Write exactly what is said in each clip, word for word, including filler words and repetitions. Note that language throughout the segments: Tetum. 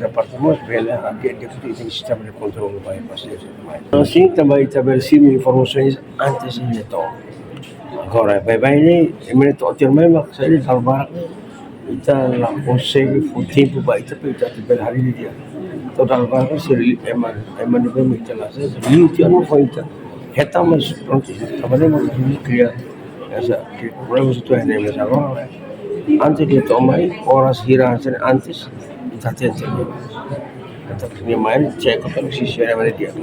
da parte mós bele, a que de que tem sistema de controle vai fazer mais. Assim também estabelece informações antes de to'o. Agora, baibain ne'e, ema ne'e to'o tiha mai mak sai dala barak. Ita la konsege fó tempu ba ita para ita atu bele haree didi'ak. To'o dala barak sira ema, ema ne'ebé mak ita la sai, liu tiha ona fó ita. Hetan mas prontu, ita bele mak kria esa ke problema situ ene mas agora. Antes de to'o mai, oras hira hanesan ne'e antes, ita tenke. Ita kria mai, cek kota sisi ema ne'e di'ak.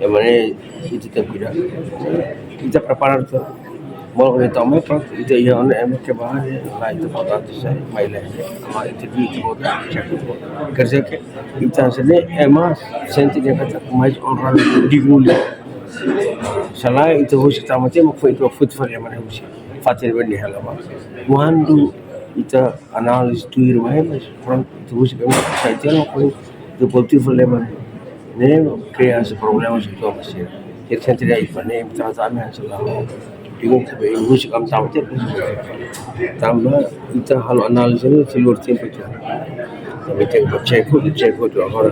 Ema ne'e ita tenke kuidadu. Ita prepara tuir. Molok ne'e to'o mai prontu, ita iha ona ema ke ba, la ita ba atu sai, mai le. Ema ita bi ita bota, cek ita bota. Quer dizer que ita hanesan ne'e ema sente katak mais onradu, dignu liu. Se lae ita husik tama tiha, mak foin ita foti fali ema ne'e husik. Fatin ne'ebé nia hela ba. Kuandu ita analiza tuir mai, mas prontu, ita husik ema sai tiha ona, foin ita bolu tuir fali ema ne'e. Ne'e kria hanesan problema sira to'o mai sira. Ita sente de'it ba ne'e, ita tama hanesan la. Digo ke be husik ami tama tiha. Tanba ita halo analiza ne'e, se luar tempu ita. Tanba ita ba cek, cek agora.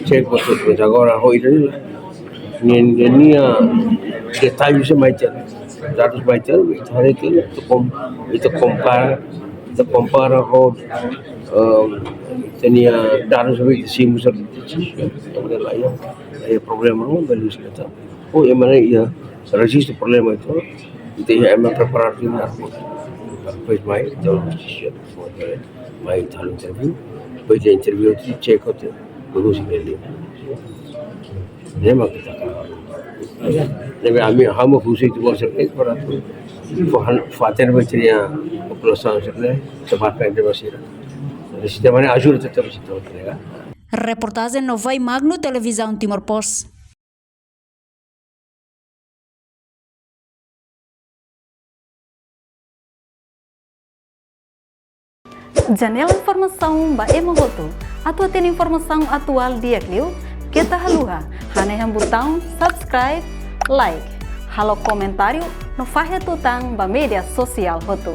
Cek agora, ho ida ne'e la. Nia, nia, nia detalle sira mai tiha. Dadus mai tiha, ita haree ke ita kom-, ita kompara, ita kompara ho, em, ita-nia dadus sira ita simu sira. Ita la iha, la iha problema no, bele sira ta. Oh, ema ne'e iha rejistu problema ita. Ita iha ema preparadu na. Depois mai, ita justisia, mai ita halo interview. Depois de interview, ita cek hotu, produs bele. Ne'e mak ita. Ne'ebé ami hamo fungsi itu buat sira para tu. Fahan, fatin ba ita-nia populasaun sira-ne'e, sebab kan dia masih. Sistema ne'e ajuda tetap situ, ya. Reportajen Novai Magno, Televizaun Timor Post. Janela informasaun ba ema hotu. Atu hatene informasaun atuál di'ak liu, keta haluha hanehan butaun subscribe, like, halo komentáriu no fahe tutan ba média sosiál hotu.